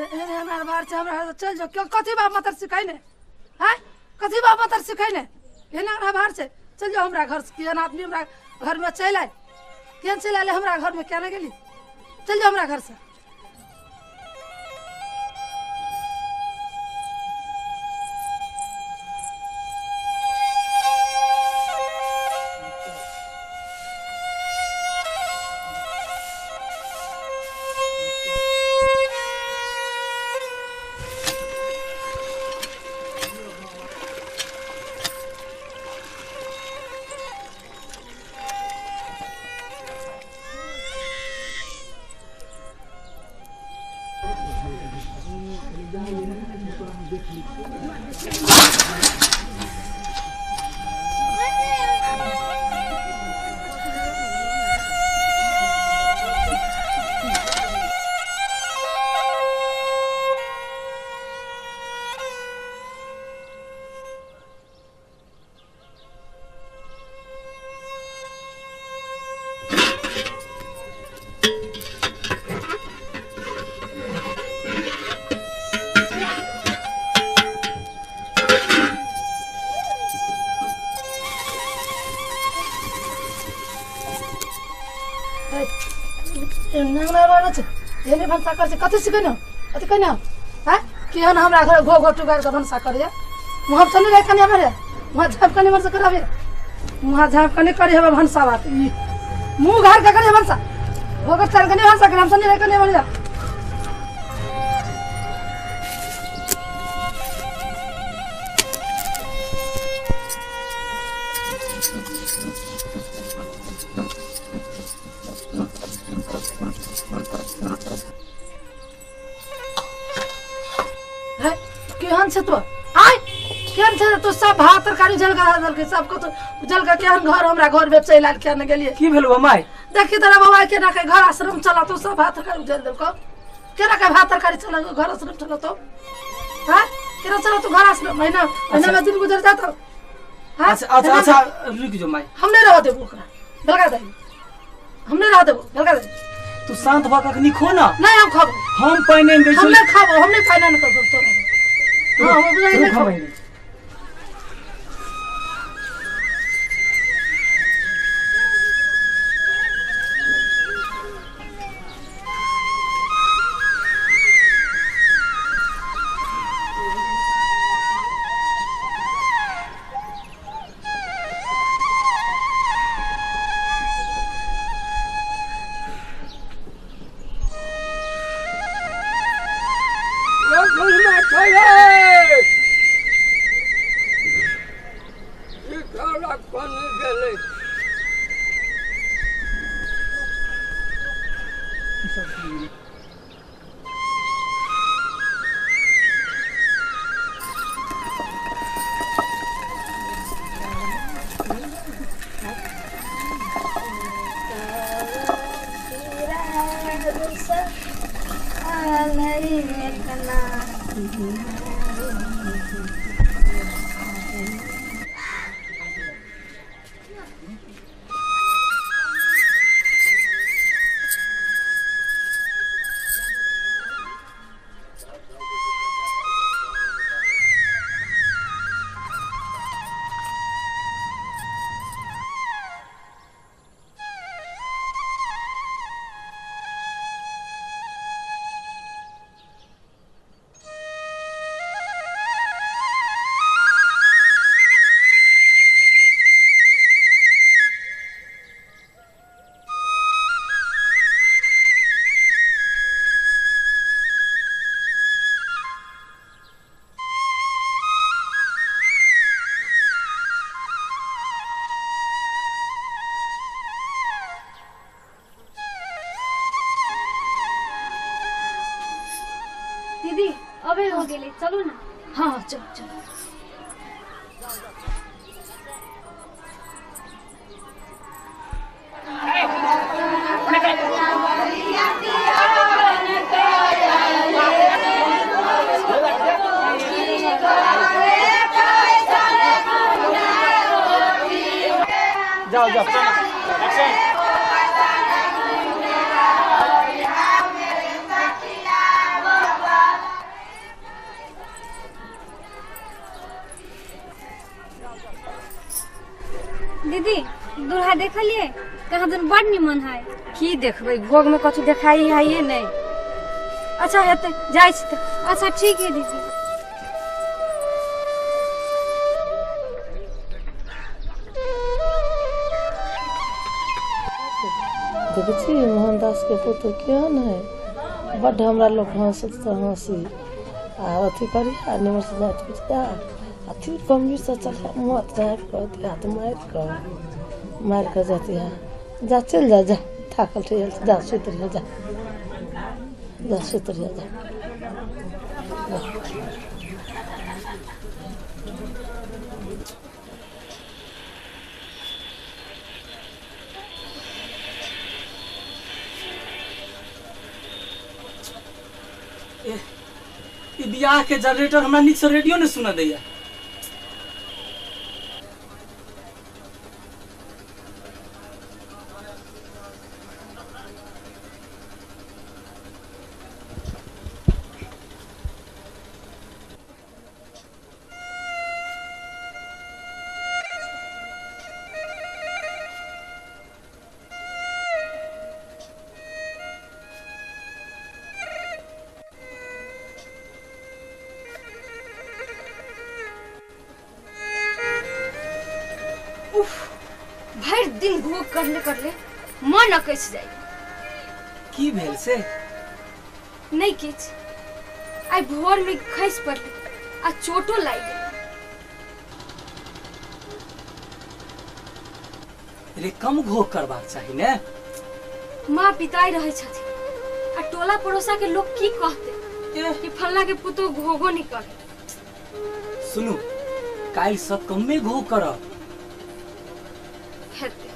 एहन बार छै हमरा चल जो क्यों कथी बाप मतर सिखाइ ने हैं कथी बाप मतर सिखाइ ने एहन बार छै चल जो हमरा घर से केहन आदमी हमरा घर में चलि आयल केहन चलि आयल हमरा घर में केना गेली चल जो हमरा घर से। एहने भनसा कर छै कथी सिखै ने अथी कहने हैं केहन हमरा घर घो घो टुगार के भनसा करैया मुँह चलि रहे कने हमरे मुँह झाँप कने भनसा कराबे मुँह झाँप कने करी हम भनसा बात ई मुँह घर के करी भनसा भोगर चल कने भनसा करे हम चलि रहे कने भनसा। केहन छै तो आय केहन छै तो सब भात तरकारी जलका देलकै सबको तो जलका केहन घर हमरा घर में चलि आयल केहन गेलियै की भेलौ माय देखी तोरा बाबा केना के घर आश्रम चला तो सब भात तरकारी जल देलकौ केना के भात तरकारी चला घर आश्रम चला तो हां केना चला तो घर आश्रम महीना महीना में दिन गुजर जात। अच्छा अच्छा अच्छा रुक जो माय हम नहीं रह देबो ओकरा बेलगा दे हम नहीं रह देबो बेलगा दे तू शांत भ कखनी खो ना। नहीं हम खाबो हम पानि नै हम नहीं खाबो हम नहीं पानि नै करबो तोरा। हाँ हम नहीं खाबो। दीदी अबे हो गेलै चलू ना। हाँ चल चल जाओ जाओ। दीदी दूल्हा देखलिए कहाँ दिन बड़ निमन है। की देखबै घोग में कथू देखाई है नहीं। अच्छा हेतै जाइ छी तऽ। अच्छा ठीक है दीदी। देखै छी मोहनदास के पुतोह केहन है, बड्ड हमरा लोक हँसत तऽ हँसी आ अथी करी आ निमन से जाइत पूछता अथी गंभीर से चल मुँह झाँपि कऽ हाथ मारि कऽ जाती है। जा चलि जा जा थाकल ठेल जा सुति रहिया जा जा सुति रहिया जा। ई बियाह के जनरेटर हमरा नीक से रेडियो नहीं सुना दैया। भरि दिन घोग करले करले मन अकैछ जाय। की भेल से? नहीं किछ, आइ भोर में खसि पड़ली आ चोटो लागि गेल। रे कम घोग करबाक चाही ने। माँ पिताई रहै छथिन आ टोला पड़ोसा के लोग की कहते कि फल्ला के पुतोह घोगो नहीं करे। सुनू काल्हि सब कमे घोग करब। हेतै।